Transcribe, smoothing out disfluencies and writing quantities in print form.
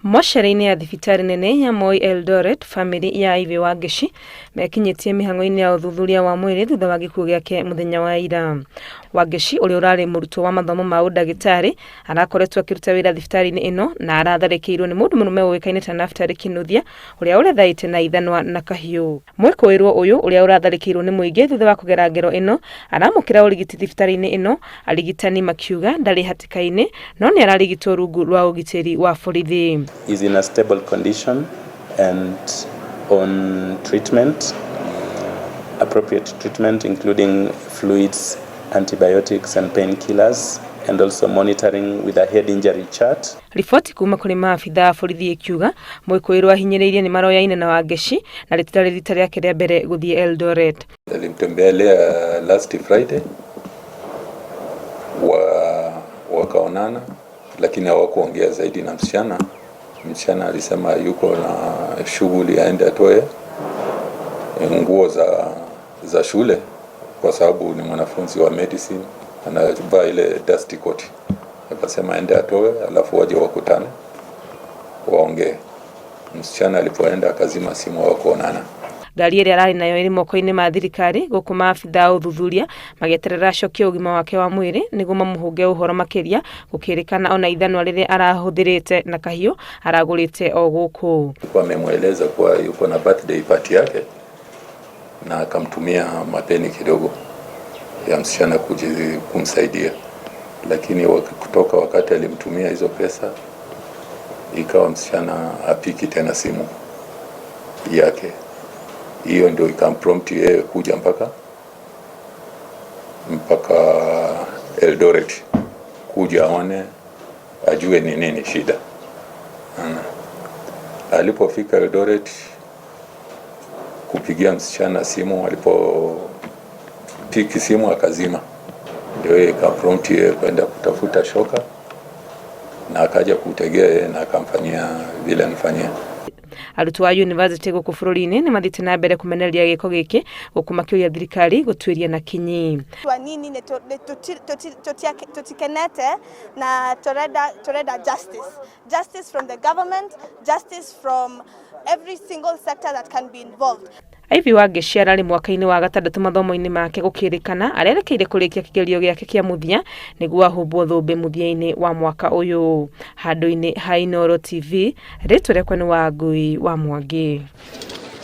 Mocarĩ-inĩ ya thibitarĩ nene ya Moi Eldoret, bamĩrĩ ya Ivy Wangeci mekinyĩtie mĩhang'o-inĩ ya ũthuthuria wa mwĩrĩ thutha wa gĩkuũ gĩake mũthenya wa ira. Wangeci ũrĩa ũrarĩ mũrutwo wa mathomo ma ũndagĩtarĩ arakoretwo akĩruta wĩra thibitarĩ-inĩ ĩno na aratharĩkĩirwo nĩ mũndũ mũrũme ũĩkaine ta Naftali Kinuthia ũrĩa ũrethaĩte na ithanwa na kahiũ. Mwĩkũĩrwo ũyũ ũrĩa ũratharĩkĩirwo nĩ mũingĩ thutha wa kũgera ngero ĩno aramũkĩra ũrigiti thibitarĩ-inĩ ĩno, arigitani makiuga ndarĩ hatĩka-inĩ no nĩ ararigitwo rungu rwa ũgitĩri wa borithi. Is in a stable condition and on treatment, appropriate treatment including fluids, antibiotics and painkillers and also monitoring with a head injury chart. Riboti kuma kũrĩ maabitha a borithi ĩkiuga mwĩkũĩrwo ahinyĩrĩirie nĩ maroyaine na Wangeci na rĩtirarĩ rita rĩake rĩa mbere gũthiĩ Eldoret. Alimtembelea last Friday wakaonana, lakini hawakuongea zaidi na msichana. Msichana alisema yuko na shughuli aende atoe nguo za shule kwa sababu ni mwanafunzi wa medicine, anavaa ile dusty coat. Akasema aende atoe, alafu waje wakutane waongee. Msichana alipoenda akazima simu, hawakuonana. Ngari ĩrĩa ararĩ nayo ĩrĩ moko-inĩ ma thirikari gũkũ maabitha a ũthuthuria magĩeterera acokie ũgima wake wa mwĩrĩ nĩguo mamũhũnge ũhoro makĩria gũkĩrĩkana ona ithanwa rĩrĩa arahũthĩrĩte na kahiũ aragũrĩte o gũkũ. Alikuwa amemweleza kuwa yuko na birthday party yake na akamtumia mapeni kidogo ya msichana kumsaidia, lakini kutoka wakati alimtumia hizo pesa ikawa msichana apiki tena simu yake. Hiyo ndio ikamprompt yeye kuja mpaka Eldoret kuja aone ajue ni nini shida. Alipofika Eldoret kupigia msichana simu, alipopiki simu akazima, ndio yeye ikamprompt yeye kwenda kutafuta shoka na akaja kutegea yeye na akamfanyia vile anifanyia. Arutwo a university gũkũ bũrũri-inĩ nĩ mathiĩte na mbere kũmenereria gĩko gĩkĩ gũkũ makĩũria thirikari gũtuĩria na kinyi. Nini tutikenete na torenda justice, justice from the government, justice from every single sector that can be involved. Ivy Wangeci ararĩ mwaka-inĩ wa gatandatũ mathomo-inĩ make gũkĩrĩkana arerekeire kũrĩkia kĩgerio gĩake kĩa mũthia nĩguo ahumbwo thũmbĩ mũthia-inĩ wa mwaka ũyũ. Handũ-inĩ ha Inooro TV, rĩtwa rĩakwa nĩ Wangui wa Mwangi.